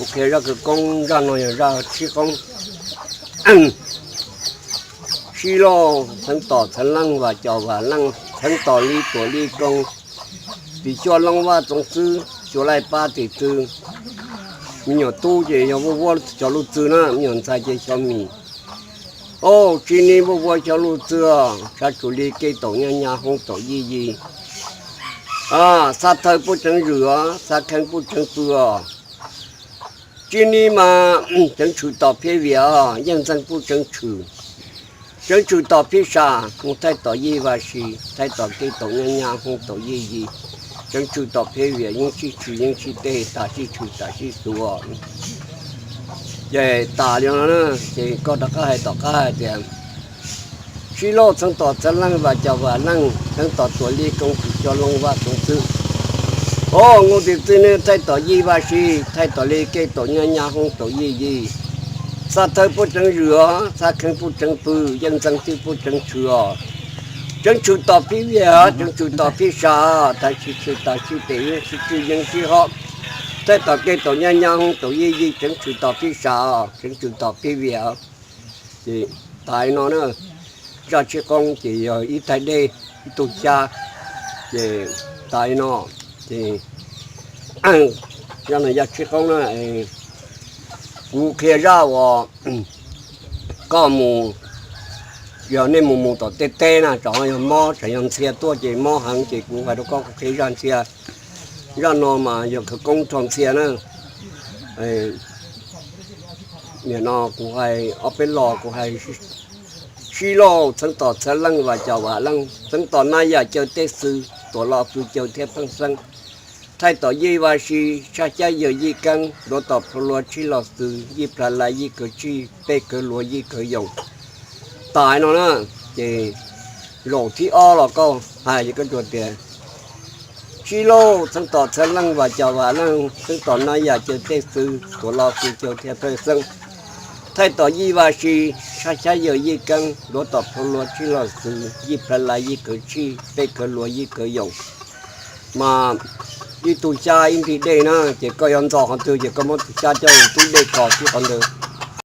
Kuv qhia zaj khawv koob, zaj no yog zaj tshib qoob. Sib lauj, txheeb tom txheeb leej, vas cov vas leej, txheeb tom li tuam li koob, tim cuaj loob vaj txoov txwb, cuaj laij pab tim txwv. Me nyuam tub ces yog vuab vuab cov luj txwg na, me nyuam ntxhais ces xyov mis. Au, tsis ni vuab vuab cov luj txwg os, sab tsuas li kev taum nyab nyab hoob taum yij yij. Xav thawb puab tseev zwm os, xav kheev puab tseev pw os. Tsis ni mas tseev tshwm tom phiaj viam os, yeej ntxeev puab tseev tshwm. Tseev tshwm tom phiaj sam, mus thaij tom yij vaj si, thaij tom kev taum nyab nyab hoob taum yij yij. Tseev tshwm tom phiaj viam, yeej sib tshwm yeej sib teg, tas sib tshwm tas sib xuv. Ces tas li no na, ces koj rov qab hais tom qab hais tias, sib lauj, txheeb tom txheeb leej, vas cov vas leej, txheeb tom tuam li koob, tim cuaj loob vaj txoov txwb. Au, nkuj tim txwj ne, thaij tom yij vaj si, thaij tom li kev taum nyab nyab hoob taum yij yij. Xav thawb puab tseev zwm os, xav kheev puab tseev pw, yeej ntxeev twb puab tseev tshwm os. Tseev tshwm tom phiaj viam, tseev tshwm tom phiaj sam, tas sib tshwm tas sib teg, yeej sib tshwm yeej sib hob. Thaij tom kev taum nyab nyab hoob taum yij yij, tseev tshwm tom phiaj sam, tseev tshwm tom phiaj viam. Ces tas li no na, zaj tshib qoob ces yog ib thaij dej, ib tug xyab, ces tas li no. Ces zaj no yog tshib qoob na, kuv qhia zaj uas koj mus, yog nej mus mus tom tej teb na, tsam ho yog mob tsam yog ntxhia tuaj ces mob heev ces kuv hais rau koj, kuv qhia zaj ntxhia. Zaj no mas yog khawv koob rau ntxhia na. Nim no kuv hais ob peb los kuv hais, sib lauj, txheeb tom txheeb leej, vas cov vas leej, txheeb tom nab yam caw tej xwb, tuam los xwb caw thiab pheej xeeb. Thaij tom yij vaj si, sab xyab yawg yij keeb, duav tom plhu luav tshij los xwb, yij plhav lais yij kawg tshij, pej kawg luav yij kawg yoos. Tas li no na, ces zaum thib ob los koj hais ces koj tsuas tias, sib lauj, txheeb tom txheeb leej, vas cov vas leej, txheeb tom nab yam caw tej xwb, tuam los xwb caw thiab pheej xeeb. Thaij tom yij vaj si, sab xyab yawg yij keeb, duav tom plhu luav tshij los xwb, yij plhav lais yij kawg tshij, pej kawg luav yij kawg yoos. Mas ib tug xyab ib nrig dej na, ces koj yuav ntxo qhov twg ces koj muab tus xyab coj mus tub dej kos tib qhov ntawd.